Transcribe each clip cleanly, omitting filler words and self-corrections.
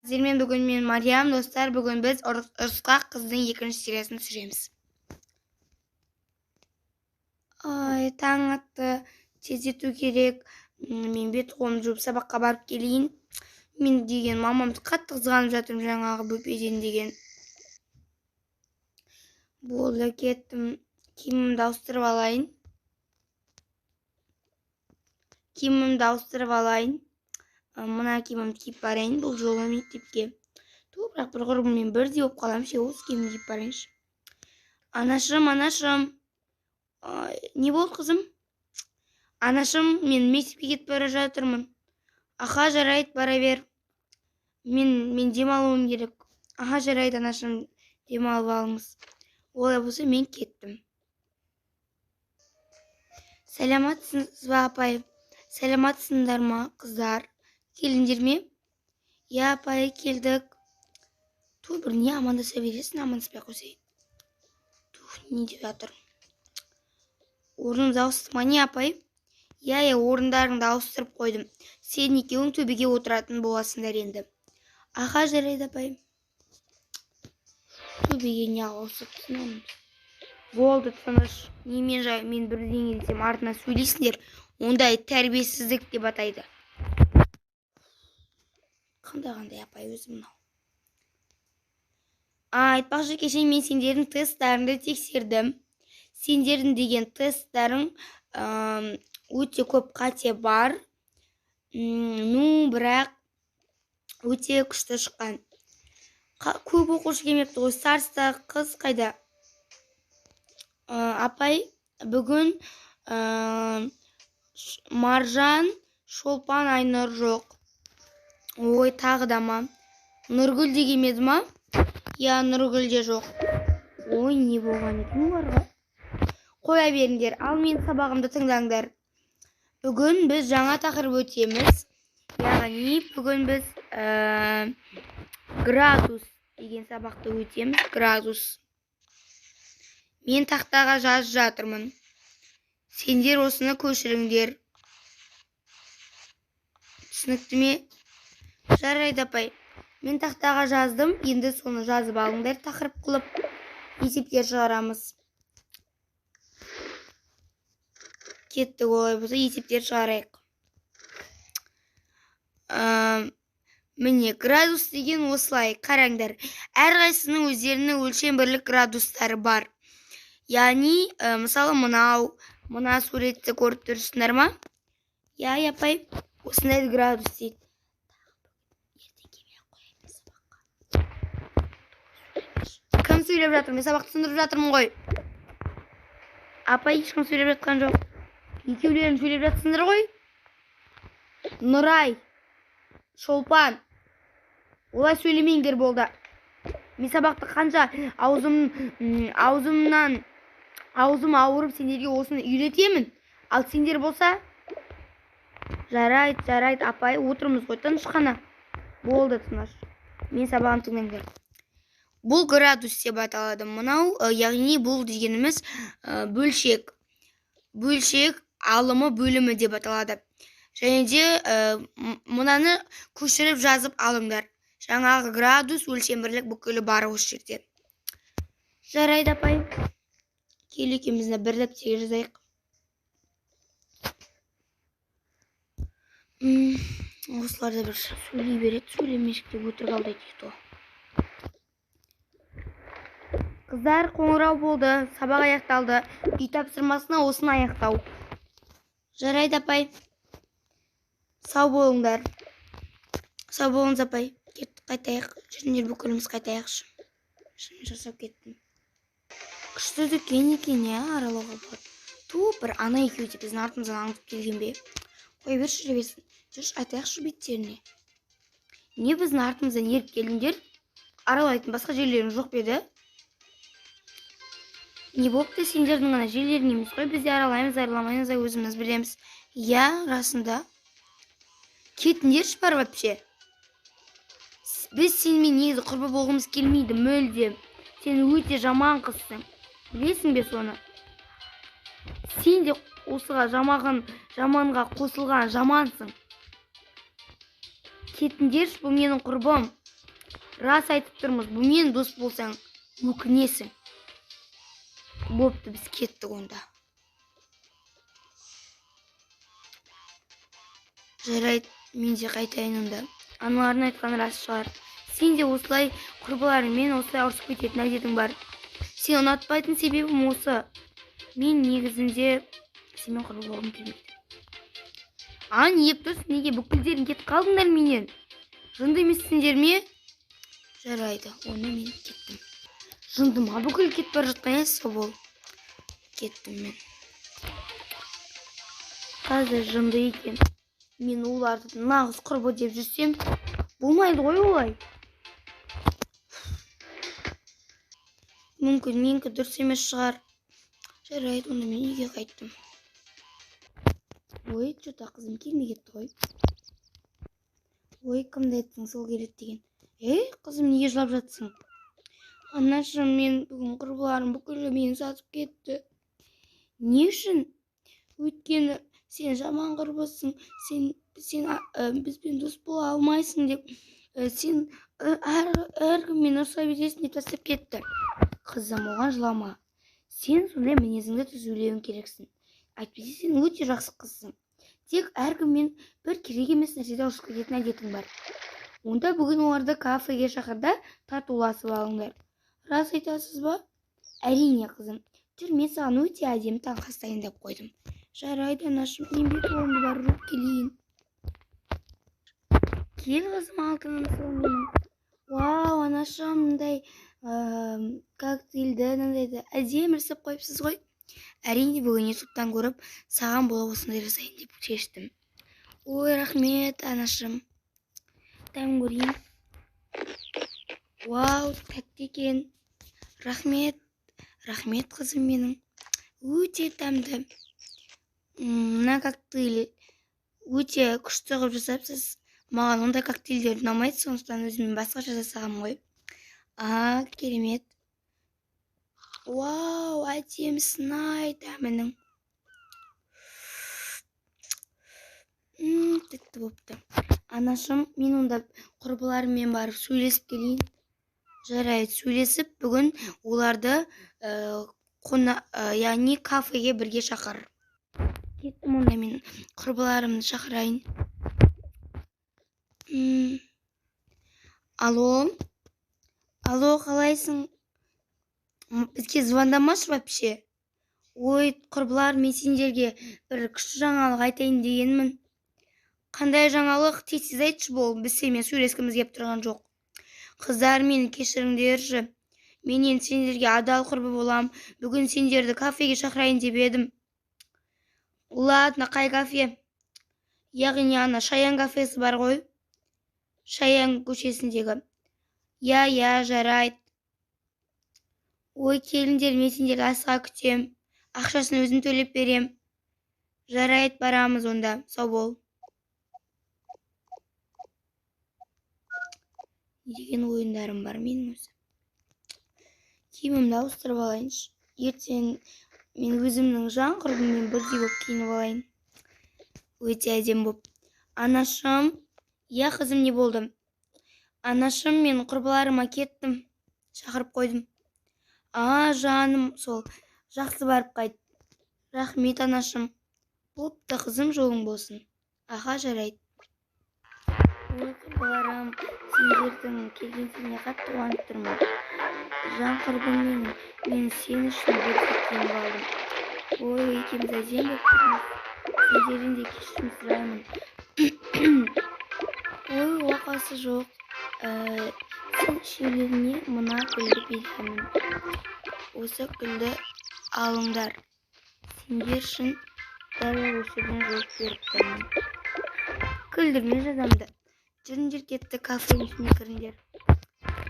Сіздермен бүгін мен, Мариям. Достар, бүгін біз Ұрысқақ қыздың екінші сериясын түсіреміз. Ай, таң атты, тездету керек. Мен бет қолымды жуып, сабаққа барып келейін. Мен деген мамамды қатты қызғанып жатырмын жаңағы бөпеден деген. Болды, кеттім. Киімімді ауыстырып алайын. Киімімді ауыстырып алайын. Мына киімімді киіп барайын бұл жолы мектепке. Ту, бірақ бір құрбыммен бірдей болып қаламын ше, осы киімімді киіп барайыншы. Анашым, анашым. Ай, не болды, қызым? Анашым, мен мектепке кетіп бара жатырмын. Аха, жарайды, бара бер. Мен демалуым керек. Аха, жарайды, анашым, демалып алыңыз. Олай болса, мен кеттім. Сәлематсыз ба, апай? Сәлематсыңдар ма, қыздар? Келдіңдер ме? Иә, апай, келдік. Ту, бір не амандаса бересің, амандаспай қойсай. Тух, не деп жатыр? Орнымызды ауыстық ма, не, апай? Иә, иә, орындарыңды ауыстырып қойдым. Сен екеуің төбеге отыратын боласыңдар енді. Аха, жарайды, апай. Төбеге не ауысып? Болды, тыныш. Немен жай, мен бірдеңе десем, артынан сөйлейсіңдер. Ондай тәрбиесіздік деп атайды. Қандай қандай апай өзі мынау? А, айтпақшы, кеше мен сендердің тесттарыңды тексердім. Сендердің деген тесттарың өте көп қате бар. Ну, бірақ өте күшті шыққан. Көп оқушы келмепті ғой. Староста қыз қайда? Апай, бүгін Маржан, Шолпан, Айнұр жоқ. Ой, тағы да ма? Нұргүл де келмеді ма? Иә, Нұргүл де жоқ. Ой, не болған екен оларға? Қоя беріңдер. Ал мен сабағымды тыңдаңдар. Бүгін біз жаңа тақырып өтеміз. Яғни бүгін біз градус деген сабақты өтеміз. Градус. Мен тақтаға жазып жатырмын. Сендер осыны көшіріңдер. Түсінікті ме? Жарайды, апай. Мен тақтаға жаздым. Енді соны жазып алыңдар тақырып қылып. Есептер шығарамыз. Кеттік, олай болса есептер шығарайық. Міне, градус деген осылай. Қараңдар. Әрқайсысының өздерінің өлшем бірлік градустары бар. Яғни, мысалы, мынау, мына суретті көріп тұрсыңдар ма? Иә, апай, осындай градус дейді. Кім сөйлеп жатыр? Мен сабақты түсіндіріп жатырмын ғой. Апай, ешкім сөйлеп жатқан жоқ. Екеулерің сөйлеп жатсыңдар ғой. Нұрай, Шолпан, олай сөйлемеңдер болды. Мен сабақты қанша аузымнан аузым ауырып сендерге осыны үйретемін. Ал сендер болса, жарайды, жарайды, апай, отырмыз ғой тыныш қана. Болды, тыныш. Мен сабағымды тыңдаңдар. Бұл градус деп аталады. Мынау, яғни бұл дегеніміз бөлшек. Бөлшек алымы бөлімі деп аталады. Және де мынаны көшіріп жазып алыңдар. Жаңағы градус, өлшем бірлік бүкілі бар осы жерде. Жарайды, апай. Кел, екеуміз бір дәптерге жазайық. Осылар да бір сөйлей береді, сөйлемешік деп өтірік алдайды дейді. Қыздар, қоңырау болды, сабақ аяқталды. Үй тапсырмасына осыны аяқтау. Жарайды, апай. Сау болыңдар. Сау болыңыз, апай. Кеттік, қайтайық. Жүріңдер, бүкіліміз қайтайықшы. Шын жасап кеттім. Күшті дүкен екен, иә, аралауға болады. Ту, бір ана екеуі де біздің артымыздан аңдып келген бе? Қоя берші, жүре берсін. Жүрші, айтайықшы беттеріне. Не біздің артымыздан еріп келдіңдер? Аралайтын басқа жерлерің жоқ па еді? Не болыпты, сендердің ғана жерлерің емес қой, біз де аралаймыз, араламаймыз да өзіміз білеміз. Иә, расында. Кетіңдерші бар вообще. Біз сенімен негізі құрбы болғымыз келмейді мүлдем. Сен өте жаман қызсың. Білесің бе соны? Сен де осыға жаманға қосылған жамансың. Кетіңдерші, бұл менің құрбым. Рас айтып тұрмыз, бұмен дос болсаң, өкінесің. Бопты, біз кеттік онда. Жарайды, мен де қайтайын онда. Аналардың айтқаны рас шығар. Сен де осылай құрбыларыңмен осылай ұрысып кететін әдетің бар. Сен ұнатпайтын себебім осы. Мен негізінде сенімен құрбы болғым келмейді. А, не деп тұрсың? Неге бүкілдерің кетіп қалдыңдар менен? Жынды емессіңдер ме? Жарайды, оны мен кеттім. Жынды ма бүкіл кетіп бара жатқан есі бол. Кеттім мен. Қазір жынды екен. Мен оларды нағыз құрбы деп жүрсем, болмайды ғой олай. Мүмкін менікі дұрыс емес шығар. Жарайды, онда мен үйге қайттым. Ой, чё-то қызым келмей кетті ғой. Ой, кімді айттың сол келеді деген. Ей, қызым, неге жылап жатсың? Анашым, мен бүгін құрбыларым бүкілі мені сатып кетті. Не үшін? Өйткені сен жаман құрбысың, сен бізбен дос бола алмайсың деп, сен әркіммен ұрыса бересің деп тастап кетті. Қызым, оған жылама. Сен сондай мінезіңді түзулеуің керексің. Әйтпесе сен өте жақсы қызсың. Тек әркіммен бір керек емес нәрседе ұрысып кететін әдетің бар. Онда бүгін оларды кафеге шақыр да татуласып алыңдар. Рас айтасыз ба? Әрине, қызым. Жүр, мен саған өте әдемі таңғы ас дайындап қойдым. Жарайды, анашым, мен бет қолымды барып жуып келейін. Кел, қызым, алтыным сол менің. Вау, анашым, мындай коктейльді, мынандайды әдемі жасап қойыпсыз ғой. Әрине, бүгін ютубтан көріп, саған бола осындай жасайын деп шештім. Ой, рахмет, анашым. Дәмін көрейін. Вау, тәтті екен. Рахмет, рахмет, қызым менің. Өте дәмді. Мына коктейль өте күшті қылып жасапсыз. Маған ондай коктейльдер ұнамайды, сондықтан өзім басқаша жасағанмын ғой. А, керемет. Вау, әдемісін-ай дәмінің. Тәтті болыпты. Анашым, мен онда құрбыларыммен барып сөйлесіп келейін. Жарайды, сөйлесіп бүгін оларды яғни кафеге бірге шақыр. Кеттім онда, мен құрбыларымды шақырайын. Алло? Алло, қалайсың? Бізге звондамашы вообще. Ой, құрбылар, мен сендерге бір күшті жаңалық айтайын дегенмін. Қандай жаңалық? Тез-тез айтшы бол, біз сенімен сөйлескіміз келіп тұрған жоқ. Қыздар, мені кешіріңдерші. Мен енді сендерге адал құрбы болам. Бүгін сендерді кафеге шақырайын деп едім. Ладно, қай кафе? Яғни ана Шаян кафесі бар ғой. Шаян көшесіндегі. Я, я, жарайды. Ой, келіңдер, мен сендерді асыға күтем. Ақшасын өзім төлеп берем. Жарайды, барамыз онда. Сау бол. Не деген ойындарым бар менің өзі. Киімімді ауыстырып алайыншы. Ертең мен өзімнің жан құрбыммен бірдей болып киініп алайын. Өте әдемі болып. Анашым, иә қызым, не болды? Анашым, мен құрбыларыма кеттім. Шақырып қойдым. А, жаным, сол, жақсы барып қайт. Рахмет, анашым. Бопты, қызым, жолың болсын. Аха, жарайды. Ой, құрбыларым, сендердің келгендеріңе қатты қуанып тұрмын. Жан құрбым менің, мен сен үшін бірдей киініп алдым. Ой, екеуміз әдемі болып тұрмыз. Сендерден де кешірім сұраймын. Ой, оқасы жоқ. Сен үшеулеріңе мына гүлді беремін. Осы гүлді алыңдар. Сендер үшін дәл осы жерден жауап беріп тұрмын. Күлдірме жазамды. Жүріңдер, кеттік, кафенің ішіне кіріңдер.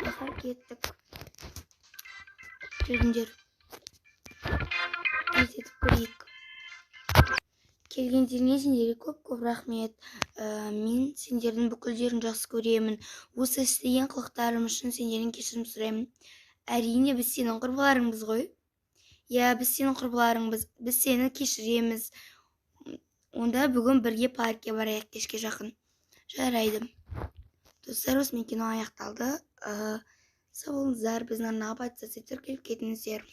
Аха, кеттік. Жүріңдер. Тездетіп көрейік. Келгендеріңе сендерге көп-көп рахмет. Мен сендердің бүкілдерін жақсы көремін. Осы істеген қылықтарым үшін сендерден кешірім сұраймын. Әрине, біз сенің құрбыларыңбыз ғой. Иә, біз сенің құрбыларыңбыз. Біз сені кешіреміз. Онда бүгін бірге паркке барайық кешке жақын. Жарайды. Достар, осымен кино аяқталды. Сау болыңыздар, біздің арнаға подписаться, тіркеліп кетіңіздер.